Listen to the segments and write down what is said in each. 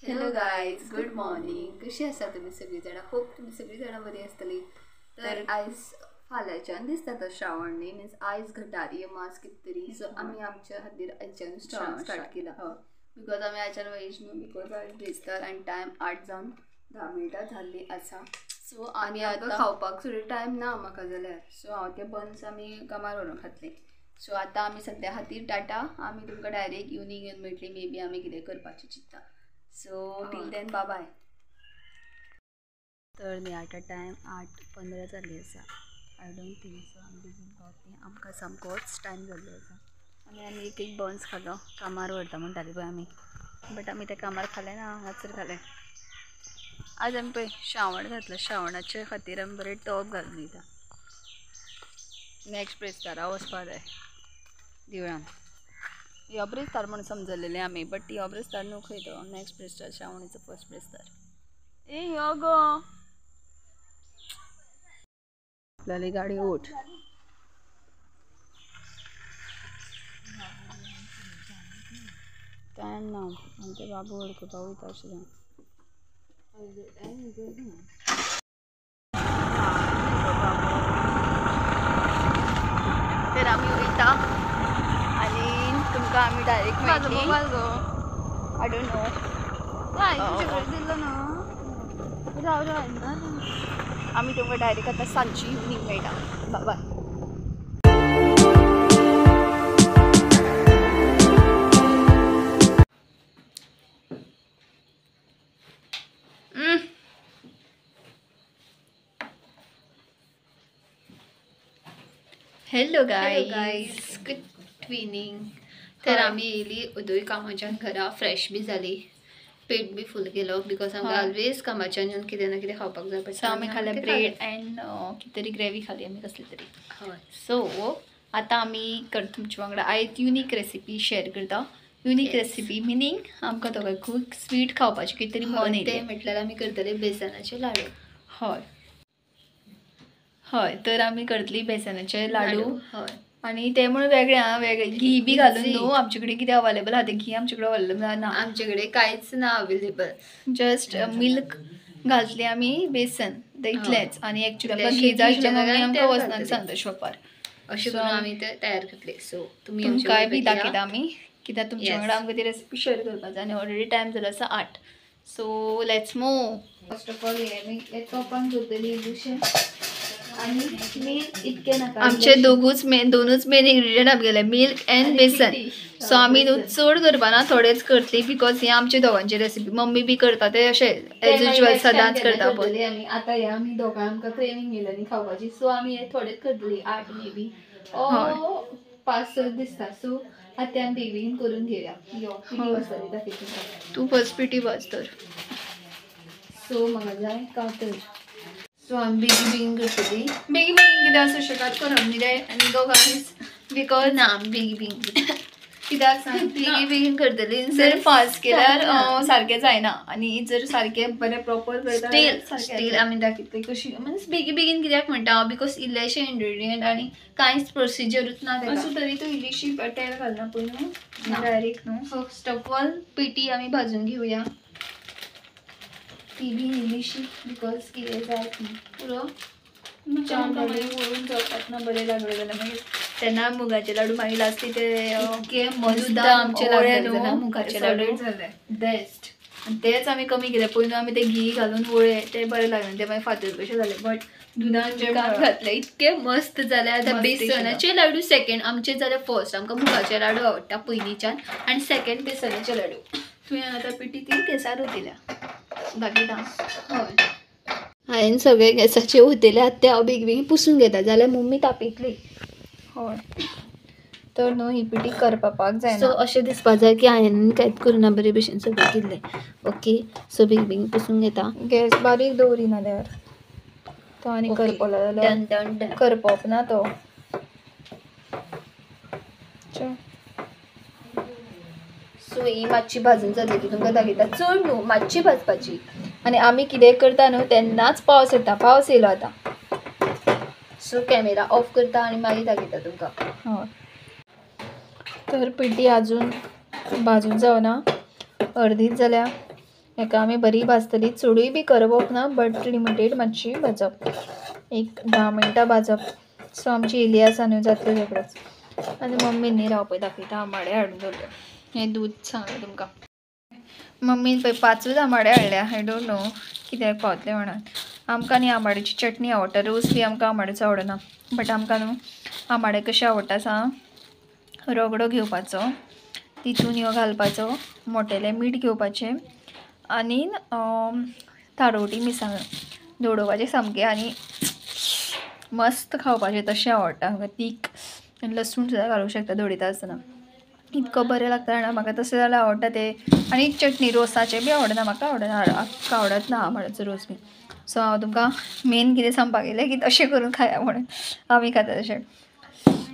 Hello guys, good morning. कशी आसा तुमी सगळीं जाणां? होप तुमी सगळीं जाणां बरी आसतली. तर आयज फाल्यांच्यान दिसता तो श्रावण न्ही, मिन्स आयज घटारी मास कितें तरी. सो आमी आमच्या खातीर आयच्यान श्रावण स्टार्ट केला, because आमी आयच्यान वयच न्हू, because आयज ब्रेस्तार आनी टायम 8 जावन 10 मिनटां जाल्ली आसा. सो आनी आतां खावपाक सुद्दां टायम ना म्हाका जाल्यार. सो हांव ते बन्स आमी कामार व्हरून खातली. सो आतां आमी सद्या खातीर टाटा, आमी तुमकां डायरेक्ट इवनींग येवन मेळटली. मे बी आमी कितें करपाचें चिंत्ता. So till then bye bye. तर न्ही आतां टायम 8:15 जाल्ली आसा. I don't think so आमी बेगीन पावतली, आमकां सामकोच टायम जाल्लो आसा. आनी आमी एक एक बन्स खालो, कामार व्हरता म्हणटाली पळय आमी, बट आमी ते कामार खाले ना, हांगासर खाले. आज आमी पळय श्रावण घातला, श्रावणाचे खातीर आमी बरें टॉप घालून वयता. नेक्स्ट ब्रेस्तारा वचपा जाय देवळान. ह्यो ब्रेस्तार म्हण समजलेले आमी, बट ह्यो ब्रेस्तार न्हू खंय तो, नेक्स्ट ब्रेस्तार श्रावणीचो फर्स्ट ब्रेस्तार. ए ह्यो गो आपल्याली गाडी ओठ. टायम ना आनी ते बाबू वडकुपा वयता अशें जावन. तर आमी वयता आनी तुमकां आमी डायरेक्ट मेळटली. I don't know, आमी तुमकां डायरेक्ट आतां सांजची इवनींग मेळटा. बाय बाय. Hello guys, good evening. तर आमी येयली उदय कामाच्यान घरा, फ्रेश बी जाली, पेट बी फूल केलो, because आमकां ऑलवेज कामाच्यान येवन कितें ना कितें खावपाक जाय पडटा. सो आमी खाले ब्रेड अँड कितें तरी ग्रेवी खाली आमी कसली तरी. सो आतां आमी तुमच्या वांगडा आयज युनीक रेसिपी शेअर करता. युनीक रेसिपी मिनींग आमकां दोगांकूय स्वीट खावपाचें कितें तरी मन येयलें, तें म्हटल्यार आमी करतले बेसनाचे लाडू. हय हय, तर आमी करतली बेसनाचे लाडू. हय, आनी ते म्हणून वेगळे आं, वेगळे घी बी घालून न्हू. आमचे कडेन कितें अवेलेबल आहा तें घी आमचे कडेन अवेलेबल ना, आमचे कडेन कांयच ना अवेलेबल. जस्ट मिल्क घातली आमी, बेसन, इतलेंच. आनी एक्चुअली आमकां घी जाय आशिल्लें, आमकां वचनाक सांगता शॉपार, अशें करून आमी ते तयार करतले. सो तुमी तुमकांय बी दाखयता आमी, कित्याक तुमच्या वांगडा आमकां ती रेसिपी शेअर करपाक जाय. आनी ऑलरेडी टायम जालो आसा 8. So let's move. First of all हे आमी तोपान करतली इल्लेशें. आमचे दोगूच मेन, दोनूच मेन इन्ग्रिडियंट आमगेले, मिल्क अँड बेसन. सो आमी न्हू चड करपाना, थोडेच करतली, because हे आमचे दोगांची रेसिपी. मम्मी बी करता ते अशें एज युजल सदांच करता. पळय आमी आतां हे आमी दोगां आमकां क्रेविंग येयला न्ही खावपाची, सो आमी हे थोडेच करतली, 8 मे बी 5 दिसता. सो आतां आमी बेगीन बेगीन करून घेवया. यो तूं फर्स्ट पिटी भाज तर. सो म्हाका जाय कातर. सो आमी बेगीन बेगीन करतली. बेगीन बेगीन कितें आसूं शकत करप न्ही रे. आनी गो गायज, because ना आमी बेगीन बेगीन कित्याक सांग, बेगीन बेगीन करतली. जर फास्ट केल्यार सारकें जायना, आनी जर सारकें बरें प्रॉपर स्टील आमी दाखयतली कशी. मिन्स बेगीन बेगीन कित्याक म्हणटा हांव, because इल्लेशे इन्ग्रिडियंट आनी कांयच प्रोसिजरूच ना. आसूं तरी तूं इल्लीशी तेल घालना पळय न्हू डायरेक्ट न्हू. फर्स्ट ऑफ ऑल पिटी आमी भाजून घेवया, ती बी इल्लीशी, because कितें जाय पुरो वळून जावपाक ना बरें लागले जाल्यार मागीर तेन्ना मुगाचे लाडू मागीर लास्टी ते मस्त आमचे लागले मुगाचे लाडू जाले बेस्ट. आनी तेच आमी कमी केले पयलू, आमी ते घी घालून वळ्ळे ते बरें लागले, ते मागीर फातर कशे जाले, बट दुदान जे घातले इतके मस्त जाले. आतां बेसनाचे लाडू सेकेंड आमचे जाले, फर्स्ट आमकां मुगाचे लाडू आवडटा पयलींच्यान, आनी सेकेंड बेसनाचे लाडू. तुवें आतां पिटी ती गॅसार ओतिल्या दाखयता. हय, हांवें सगळे गॅसाचे ओतयले, आतां ते हांव बेगीन बेगीन पुसून घेता, जाल्यार मम्मी तापयतली. हय, तर न्हू ही पिटी करपाक जायना. सो अशें दिसपा जाय की हांवें कांयच करूना, बरे भशेन सगळें केल्लें. ओके, सो बेगीन बेगीन पुसून घेता. गॅस बारीक दवरिना जाल्यार तो आनी करपलो जाल्यार करपप ना तो. सो ही मातशी भाजून जातली की तुमकां दाखयता. चड न्हू, मातशी भाजपाची. आनी आमी कितें करता न्हू तेन्नाच पावस येता, पावस येयलो आतां. सो कॅमेरा ऑफ करता आनी मागीर दाखयता तुमकां. हय, तर पिठी अजून भाजून जावना, अर्दीच जाल्या. हेका आमी बरी भाजतली, चडूय बी करप ना बट लिमिटेड मातशी भाजप, एक 10 मिनटां भाजप. सो आमची इली आसा न्हू जातली रोखडेच. आनी मम्मीन न्ही राव पळय दाखयता आंबाडे हाडून दवरले. हें दूद सांगलें तुमकां मम्मीन पळय 5 आंबाडे हाडल्या. I don't know कित्याक पावतले म्हणून. आमकां न्ही आंबाड्याची चटणी आवडटा, रोस बी आमकां आंबाड्याचो आवडना, बट आमकां न्हू आंबाडे कशे आवडटा सांग, रगडो घेवपाचो, तितून ह्यो घालपाचो, मोटेलें मीठ घेवपाचें आनी तारोटी मिरसांग धोडोवपाचें सामकें आनी मस्त खावपाचें. तशें आवडटा आमकां. तीख लसूण सुद्दां घालूंक शकता धोडयता आसतना, इतको बरें लागता जाणा म्हाका तशें जाल्यार आवडटा तें. आनी चटणी रोसाचें बी आवडना म्हाका, आवडना आख्खा आवडत ना आंबाड्याचो रोस बी. सो हांव तुमकां मेन कितें सांगपाक येयलें की तशें करून खाया म्हणून आमी खाता तशें.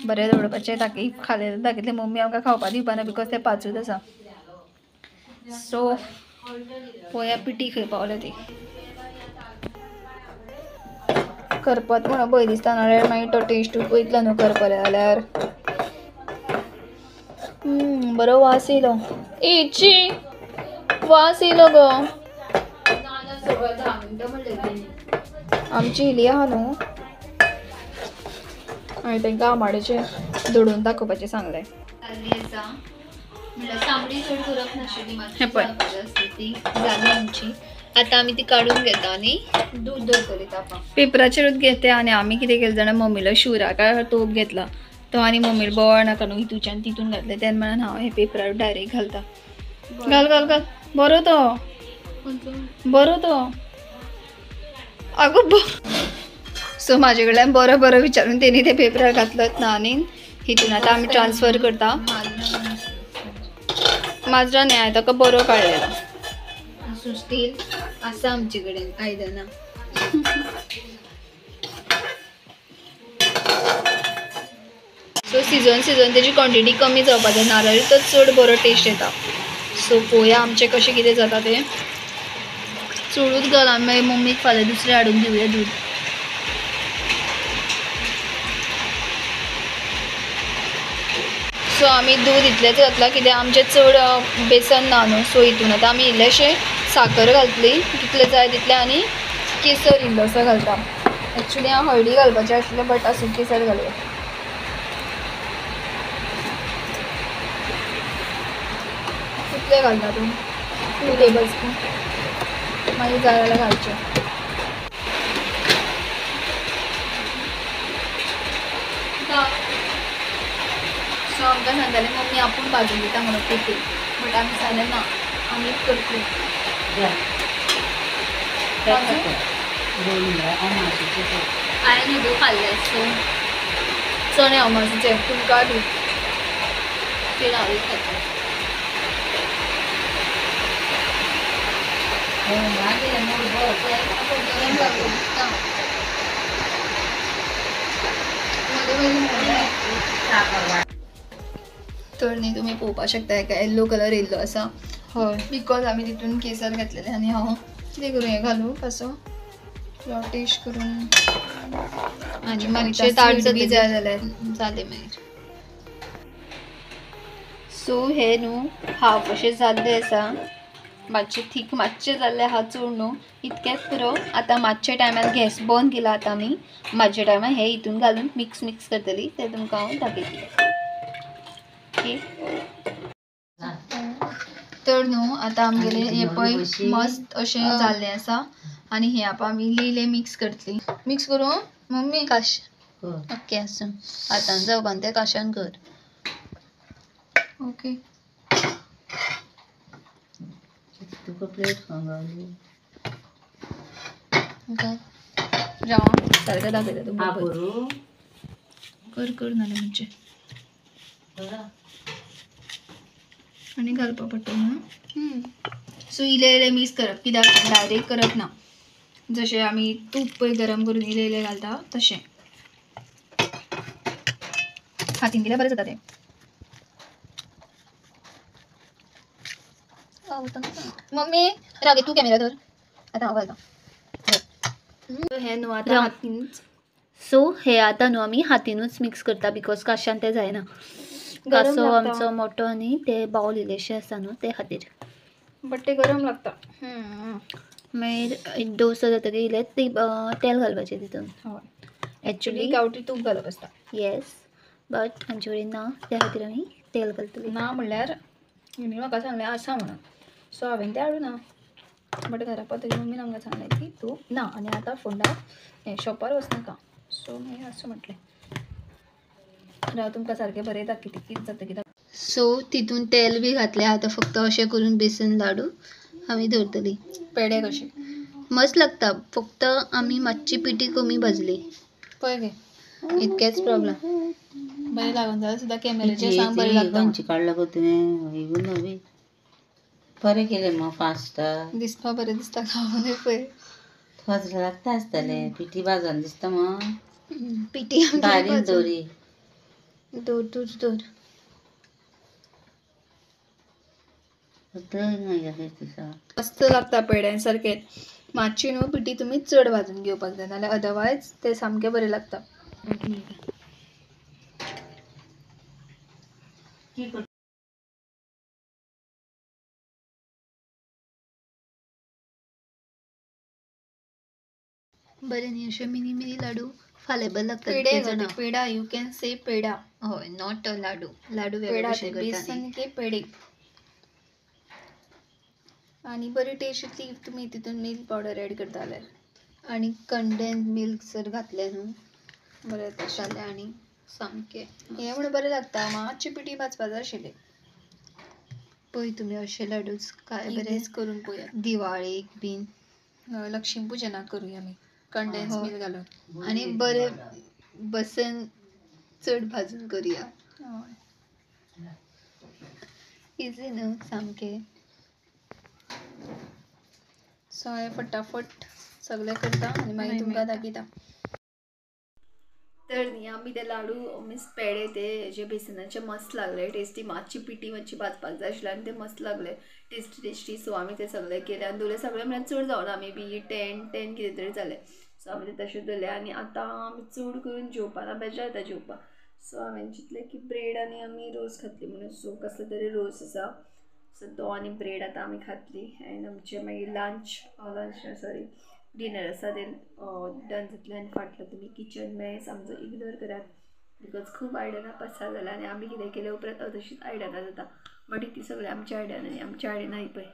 बरें धोडपाचें ताकी खालें दाखयतलें. मम्मी आमकां खावपा दिवपाना because तें 5 आसा. सो पळोवया पिटी खंय पावल्या ती. करपत म्हणून भंय दिसता नाल्यार मागीर तो टेस्टूच वयतलो न्हू करपले जाल्यार. बरो वास येयलो, एची वास येयलो गो. आमची इली आहा न्हू, हांवें तांकां आंबाड्याचें धोडून दाखोवपाचें सांगलें. तांबडी चड करप नाशिल्ली, ती जाली आमची. आतां आमी ती काडून घेता आनी दूद दवरतली तापाक. पेपराचेरूच घेते. आनी आमी कितें केलें जाणा, मम्मीलो शिवराक तोप घेतला तो आनी मम्मीलो बोवाळ नाका न्हू हितूच्यान तितून घातलें. तेन्ना म्हणून हांव हे पेपरार डायरेक्ट घालता. घाल घाल घाल, बरो तो, बरो तो आगो. सो म्हाजे कडल्यान बरो बरो विचारून तेणी ते पेपरार घातलोच ना आनी हितून आतां आमी ट्रान्सफर करता. माजरा न्ही, हांवें ताका बरो काडलेलो. स्टील आसा आमचे कडेन आयदनां. सो सिजन सिजन तेजी क्वॉन्टिटी कमी जावपा जाय, नाजाल्यार तो चड बरो टेस्ट येता. सो पळोवया आमचें कशें कितें जाता तें. चडूच घाल, आमी मागीर मम्मीक फाल्यां दुसरें हाडून दिवया दूद. सो आमी दूद इतलेंच घातलां कित्याक आमचें चड बेसन ना न्हू. सो हितून आतां आमी इल्लेशें साकर घालतली कितलें जाय तितलें, आनी केसर इल्लोसो घालता. एक्चुली हांव हळदी घालपाचें आशिल्लें बट आसूं केसर घालया. कितलें घालता तूं? 2 टेबल स्पून. मागीर जाय जाल्यार घालचें. सो आमकां सांगतालें मम्मी आपूण भाजून दिता म्हणून पिठी, बट आमी सांगलें ना आमीच करतली. हांवें न्हू खाल्लें, सो चणे अमासीचे तुमकां दी ते हांवूय खाता. तर न्ही तुमी पळोवपाक शकता एका येल्लो कलर येयल्लो आसा. हय, because आमी तितून केसर घातलेलें. आनी हांव कितें करूं, हें घालूं कसो टेस्ट करून आनी मातशें ताट बी जाय जाल्यार जालें मागीर. सो हें न्हू हाफ अशें जाल्लें आसा, मातशें थीक मातशें जाल्लें आहा, चड न्हू, इतकेंच पुरो. आतां मातशे टायमान गॅस बंद केला. आतां आमी मातशे टायमान हें हितून घालून मिक्स मिक्स करतली, तें तुमकां हांव दाखयतलें. ओके, तर न्हू आतां आमगेलें हें पळय मस्त अशें जाल्लें आसा. आनी हें आतां आमी इल्लें इल्लें मिक्स करतली. मिक्स करूं मम्मी? काश ओके आसूं, हातान जावपान तें काशान कर. ओके, तुका प्लेट खंय राव सारकें दाखयता तुमकां. कर कर नाल्यार म्हणजे आनी घालपा पडटा न्हू. सो इल्लें इल्लें मिक्स करप, कित्याक डायरेक्ट करप ना, जशें आमी तूप पळय गरम करून इल्लें इल्लें घालता तशें. हातीन दिल्यार बरें जाता तें. मम्मी राव, तूं कॅमेरा धर, आतां हांव घालता. हें न्हू आतां हातीनच. सो हे आतां न्हू आमी हातीनूच मिक्स करता because काशान तें जायना. कासो आमचो मोटो आनी ते बावल इल्लेशें आसा न्हू ते खातीर. बट ते गरम लागता. मागीर डोसा जातकीर इल्लें तेल घालपाचें तितून. हय, एक्चुली गांवठी तूप घालप आसता. येस, बट आमचे कडेन ना, त्या खातीर आमी तेल घालतली. ना म्हणल्यार मम्मी म्हाका सांगलें आसा म्हणून, सो हांवें तें हाडूं ना. बट घरा पावतकीर मम्मीन आमकां सांगलें की तूप ना आनी आतां फोंडा शॉपार वचनाका. सो मागीर आसूं म्हटलें, राव तुमकां सारकें बरें दाखयता कितें जाता कितें. सो तितून तेल बी घातलें. आतां फक्त अशें करून बेसन लाडू आमी दवरतली. पेडे कशे मस्त लागता, फक्त आमी मातशी पिठी कमी भाजली पळय गे, इतकेच प्रॉब्लम. बरें लागून जाल्यार सुद्दां कॅमेराचेर सांग बरें लागता. खंयची काडला गो तुवें? नवी बरें केलें मग फास्ट दिसपा बरें दिसता, खावनूय पळय तुका लागता आसतलें. पिठी भाजून दिसता मग पिठी बारीक दवरी. दवर तूच दवर. मस्त लागता पेड्यां सारकें. मातशी न्हू पिठी तुमी चड भाजून घेवपाक जाय, नाल्यार अदरवायज ते सामकें बरें लागता. बरें न्ही अशे मिनी मिनी लाडू फाल्यां बरें लागता. पेडे, पेडा, you can say peda. हय, not लाडू. लाडू वेगळे भशेन करता. बेसन के पेडे आनी बरी टेस्ट येतली if तुमी तितून मिल्क पावडर एड करता जाल्यार. आनी कंडेन्स मिल्क जर घातलें न्हू बरें जाता जाल्यार आनी सामकें हें म्हणून बरें लागता. मातशी पिठी भाजपा जाय आशिल्ली. पळय तुमी अशे लाडूच काय बरें करून पळयात. दिवाळेक बीन, लक्ष्मी पुजनाक करूया आमी कंडेन्स मिल्क घालून आनी बरें बसन चड भाजून करूया. इजी न्हू सामकें. सो हांवें फटाफट सगळें करता आनी मागीर तुमकां दाखयता. तर न्ही आमी ते लाडू मिन्स पेडे ते जे बेसनाचे मस्त लागले टेस्टी. मातशी पिठी मातशी भाजपाक जाय आशिल्ली आनी ते मस्त लागले टेस्टी टेस्टी. सो आमी ते सगळे केले आनी दवरले. सगळे म्हळ्यार चड जावना, आमी बी 10 कितें तरी जालें. सो आमी ते तशें दवरले आनी आतां आमी चड करून जेवपाना, बेजार येता जेवपाक. सो हांवें चिंतलें की ब्रेड आनी आमी रोस खातली म्हणून. सो कसलो तरी रोस आसा, सो तो आनी ब्रेड आतां आमी खातली. एंड आमचें मागीर लंच सॉरी डिनर आसा तें डन जातलें. आनी फाटलो तुमी किचन मेस आमचो इग्नोर करात because खूब आयदनां पसार जाल्या आनी आमी कितें केलें उपरांत तशीच आयदनां जाता. बट ती सगळीं आमच्या आयदनां न्ही, आमच्या आयदनां ही पळय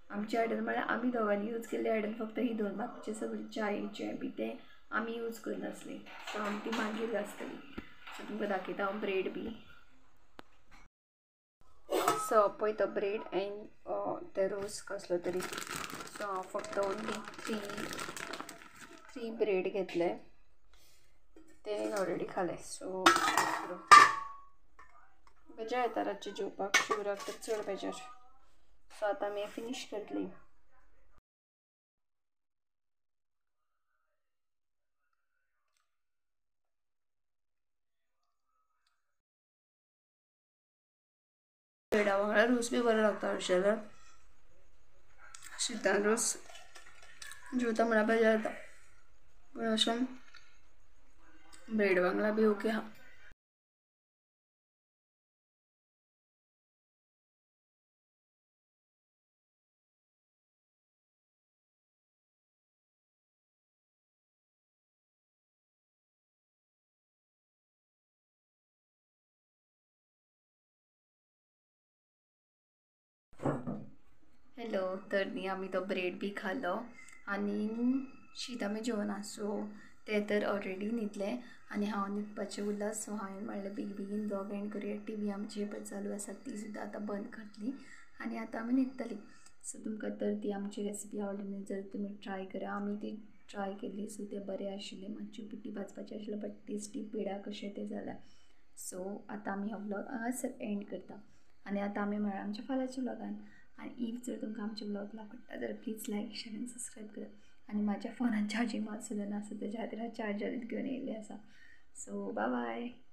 आमच्या आयदनां म्हळ्यार आमी दोगांनी यूज केल्ली आयदनां फक्त ही दोन, बाकीचे सगळीं च्यायेचें बी तें आमी यूज करनासलीं. सो आमी ती मागीर घासतलीं. सो तुमकां दाखयता हांव ब्रेड बी. सो पळय तो ब्रेड एंड ते रोस कसलो तरी. सो हांव फक्त ओन्ली 3 ब्रेड घेतले, ते ऑलरेडी खाले. सो बेजार येता रातचें जेवपाक, शुगराक तर चड बेजार. सो आतां आमी फिनीश करतली. ब्रेडा वांगडा रोस बी बरो लागता. अशें जाल्यार शितान रोस जेवता म्हळ्यार बेजार येता, पूण अशें ब्रेड वांगडा बी ओके आहा. हॅलो, तर न्ही आमी तो ब्रेड बी खालो आनी शीत आमी जेवना. सो ते तर ऑलरेडी न्हिदले आनी हांव न्हिदपाचें उरलां. सो हांवें म्हणलें बेगीन बेगीन व्लॉग एंड करुया. टी व्ही आमची पळय चालू आसा ती सुद्दां आतां बंद करतली आनी आतां आमी न्हिदतलीं. सो तुमकां तर ती आमची रेसिपी आवडली न्ही जर तुमी ट्राय करा. आमी ती ट्राय केली, सो तें बरें आशिल्लें. मातशी पिठी भाजपाची आशिल्लें बट टेस्टी पेडा कशें तें जालें. सो आतां आमी हो व्लॉग हांगासर एंड करता आनी आतां आमी मेळ्ळा आमच्या फाल्यांच्या व्लॉगान. आनी if जर तुमकां आमचे व्लॉग आवडटा जाल्यार please like share आनी सबस्क्रायब करात. आनी म्हाज्या फोनान चार्जींग मात सुद्दां नासता, तेज्या खातीर हांव चार्जर घेवन येयल्लें आसा. So bye bye.